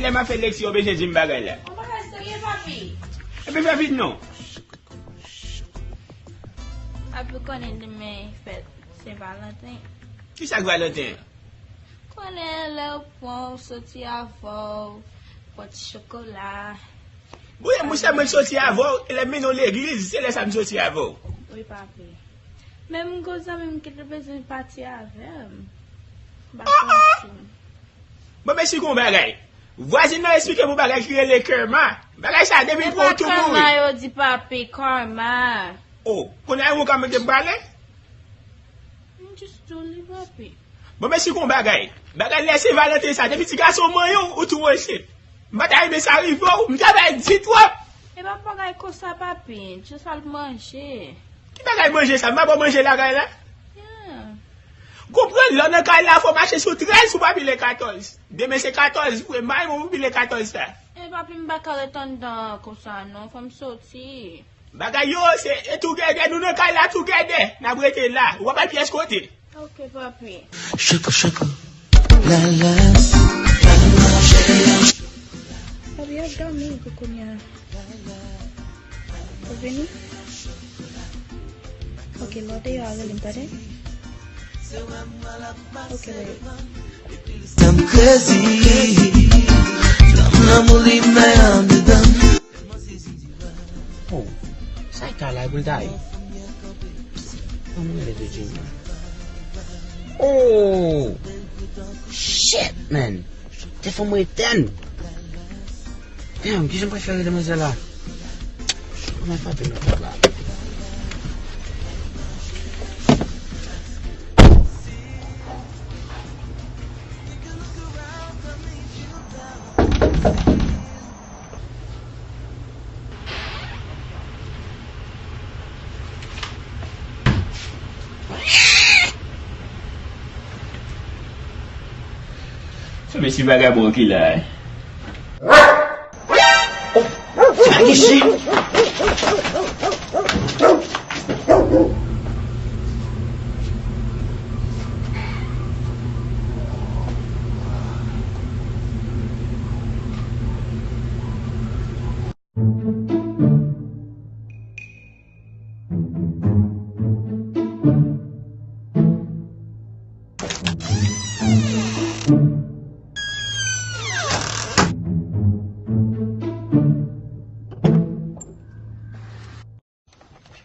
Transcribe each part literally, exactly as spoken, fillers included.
Lè m ap fè leksyon, w bezwen di m bagay la. Yon bagay serye, papi. Epi fè vit non. Papi konnen demen fèt Sen Valanten. Kisa k Valanten an? Konnen lè w pran w soti avè w, pran ti chokola. Wi, monchè, mwen soti avè w, e lè m mennen w legliz, se lè sa m soti avè w. Wi, papi. Men m gon zanmi m ki te bezwen pati avè m. M pa konn si. Bon, men si gon bagay. Vwazin nan esplike m yon bagay ki rele karma. Bagay sa, depi l pran w tou mouri. E pa karma yo di, papi, karma. Oh, kounye a yon ka mete m prale? M just do li, papi. Bon, men si gon bagay. Bagay lè Sen Valanten sa, depi ti gason manyen w, ou tou ansent. M pa ta renmen sa rive w, m ta bay di twòp. E pa bagay konsa, papi. Just al manje. Ki bagay manje sa? M pa ba w manje lakay la? Yeah. Konprann, lè w nan kay la, fò w mache sou trèz pou w pa pile katòz. Demen se katòz vre, may mwen pou pile katòz sa. E papi, m pa ka ret anndan konsa non, fò m soti. Bagay yo, se e together, nou nan kay la together, n ap rete la. Ou pa bay pyès kote. Ok, papi. Shaka, shaka. La, la. Papi, ap dòmi pou kounye a. Ou vini? Ok, lè w deyò a, rele m, tande? Ok, baby. I'm crazy. Flanm lanmou li men anndan. Oh, sa e kay la pou l ta ye? Ban mwen rele de Jimmy. Oh! Shit, man! Telefòn mwen etèn! Damn, kijan m pral fè rele manzè la? Mwen frape nan pòt la. Sa mesye vagabon ki la, eh. Oh, se pa gen chen.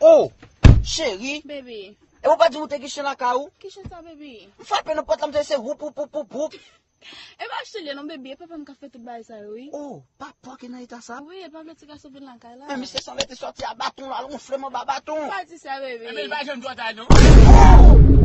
Oh, cheri. Baby. E ou pa di m ou te gen chen lakay ou? Ki chen sa, baby? M frape nan pòt la, m tande se woup, woup, woup, woup, woup. E pa achte li non, baby, e papa m k ap fè tout bagay sa yo, wi. Oh, papa w ki nan eta sa? Wi, e pa vle ti gason vin lakay la. Men misye sanble te sòti a baton, l al wonfle m anba baton. Pa di sa, baby. Ebyen, li pa janm twò ta, non. Oh!